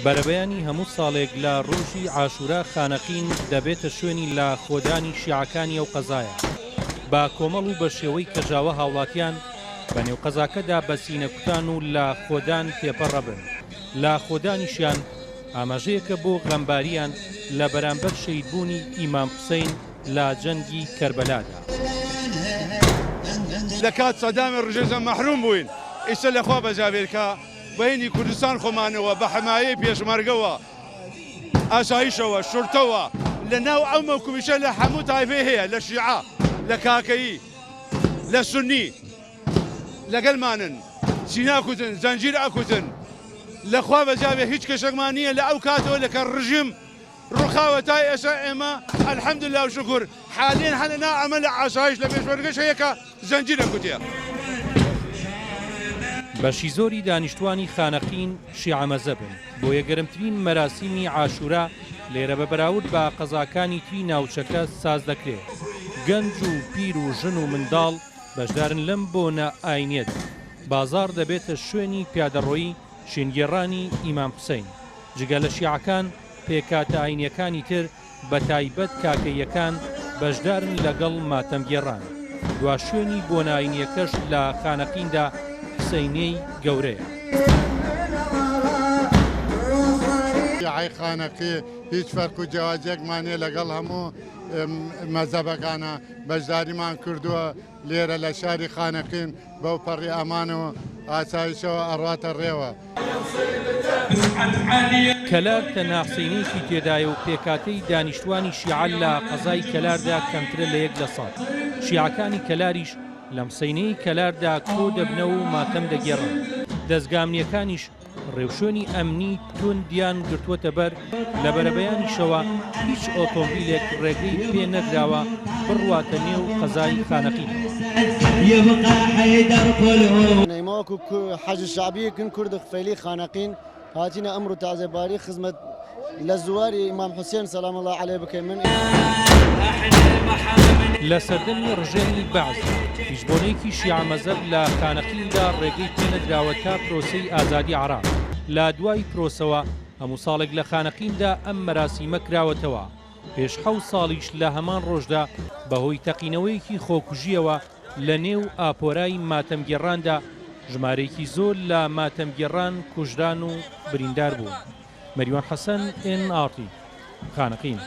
بەرەبەیانی هەموو ساڵێک لە ڕۆژی عاشورا خانەقین دەبێتە شوێنی لە خۆدانی شیعەکانی ئەو قەزایە. بە کۆمەڵ و بە شێوەی کەژاوە هاوڵاتیان بە نێو قەزاکەدا بە سینە کوتان و لە خۆدان تێپەڕەبن. لە خۆدانیشیان ئاماژەیەکە بۆ غەمباریان لە بەرامبەر شەهیدبوونی ئیمام حوسەین لە جەنگی کەربەلادا. لە کات سەدامی ڕژێزە مەحروم بووین ئیسە لە خوا بەجابێت کە بەینی کوردستان خۆمانەوە بە حمایەی پێشمەرگەوە ئاسایشەوە شورتەوە لە ناو ئەو مەوکبیشە لە هەموو تایفەی هەیە لە شیعە لە کاکەیی لە سوننی لەگەلمانن سینا کوتن زەنجیر ئەکوتن لە خوا بەجابێ هیچ کێشەکمان نییە لە ئەو کاتەوە لە کە ڕژیم ڕوخاوە تا ئێستا ئێمە الحمدللە و شکر حالیەن هەر لەناو ئەمە لە ئاسایش لە پێشمەرگەش هەیە کە زەنجیر ئەکوتێ. بەشی زۆری دانیشتوانی خانەقین شیعە مەزەبن، بۆیە گەرمترین مەراسیمی عاشورا لێرە بە بەراورد بە قەزاکانی تری ناوچەکە ساز دەکرێ، گەنج و پیر و ژن و منداڵ بەشدارن لەم بۆنە ئاینیەدا، بازاڕ دەبێتە شوێنی پیادەڕۆیی شینگێڕانی ئیمام حوسەین، جگە لە شیعەکان پێکهاتە ئاینیەکانی تر بەتایبەت کاکەییەکان بەشدارن لەگەڵ ماتەمگێڕان، دوا شوێنی بۆنە ئاینیەکەش لە خانەقیندا حسەینیەی گەورەیە. شیعەی خانەقی هیچ فەرق و جیاوازیەکمان نیە لەگەڵ هەموو مەزهەبەکانا بەشداریمان کردووە لێرە لە شاری خانەقین بەو پەڕی ئەمان و ئاسایشەوە ئەڕواتە ڕێوە. کەلار تەنها حسەینیەکی تێدایە و پێکهاتەی دانیشتوانی شیعە لە قەزای کەلاردا کەمترە لە یەک لە سەد، شیعەکانی کەلاریش لەم حسەینیەی کەلاردا کۆدەبنەوە و ماتەم دەگێڕن، دەزگا ئەمنیەکانیش ڕێوشوێنی ئەمنی توندیان گرتووەتەبەر، لە بەرەبەیانیشەوە هیچ ئۆتۆمبیلێک ڕێگەی پێ نەدراوە بڕواتە نێو قەزای خانەقینەوە. ئێمە وەکو حەشد شەعبیەکن کورد فەیلی خانەقین هاتینە ئەمڕۆ تازێباری خزمەت لە زواری ئیمام حوسێن سلام اللە علیه بکەیمن. لە سەردەمی ڕژێمی بەعسدا هیچ بۆنەیەکی شیعە مەزهەب لە خانەقیندا ڕێگەی پێنەدراوە تا پرۆسەی ئازادی عێراق، لە دوای پرۆسەوە هەموو ساڵێک لە خانەقیندا ئەم مەراسیمە کراوەتەوە، پێش حەوت ساڵیش لە هەمان ڕۆژدا بەهۆی تەقینەوەیەکی خۆکوژییەوە لە نێو ئاپۆرای ماتەمگێڕاندا ژمارەیەکی زۆر لە ماتەمگێڕان کوژران و بریندار بوون. مەریوان حەسەن، ئێن ئاڕ تی، خانەقین.